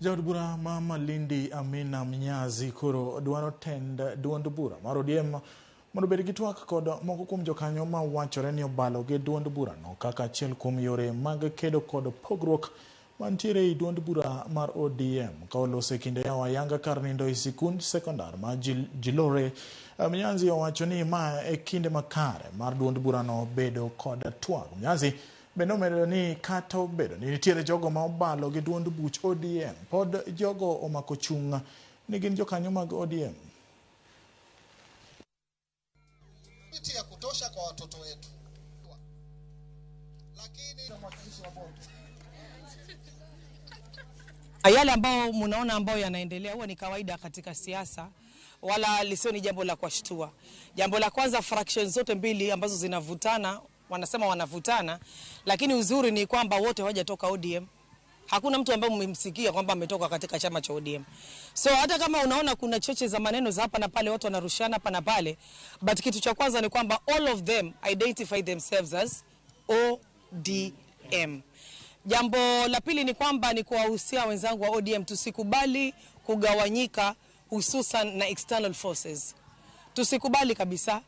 Jaod bura ma Malindi Amina Mnyazi koro dwaro tend duond bura mar ODM mondo obed gi twak kod moko kuom jokanyo ma wachore ni obalo gi duond burano kaka achiel kuom yore mag kedo kod pogruok mantiere ei duond bura mar ODM. Ka oloso e kinde yawo ayanga kar nindo e sikund sekondar ma Jilore, Mnyanzi owacho ni ma e kinde makare mar duond burano bedo kod twak. Mnyanzi bende omedo ni kata obedo ni nitiere jogo ma obalo gi duond buch ODM, pod jogo omako chung' ni gin jokanyo mag ODM. Ya kutosha kwa watoto wetu, lakini yale ambao mnaona ambao yanaendelea huwa ni kawaida katika siasa, wala lisio ni jambo la kushtua. Jambo la kwanza, fractions zote mbili ambazo zinavutana, wanasema wanavutana, lakini uzuri ni kwamba wote hawajatoka ODM. Hakuna mtu ambaye mmemsikia kwamba ametoka katika chama cha ODM. So hata kama unaona kuna cheche za maneno za hapa na pale, watu wanarushana hapa na pale, but kitu cha kwanza ni kwamba all of them identify themselves as ODM. Jambo la pili ni kwamba ni kuwahusia wenzangu wa ODM tusikubali kugawanyika, hususan na external forces. Tusikubali kabisa.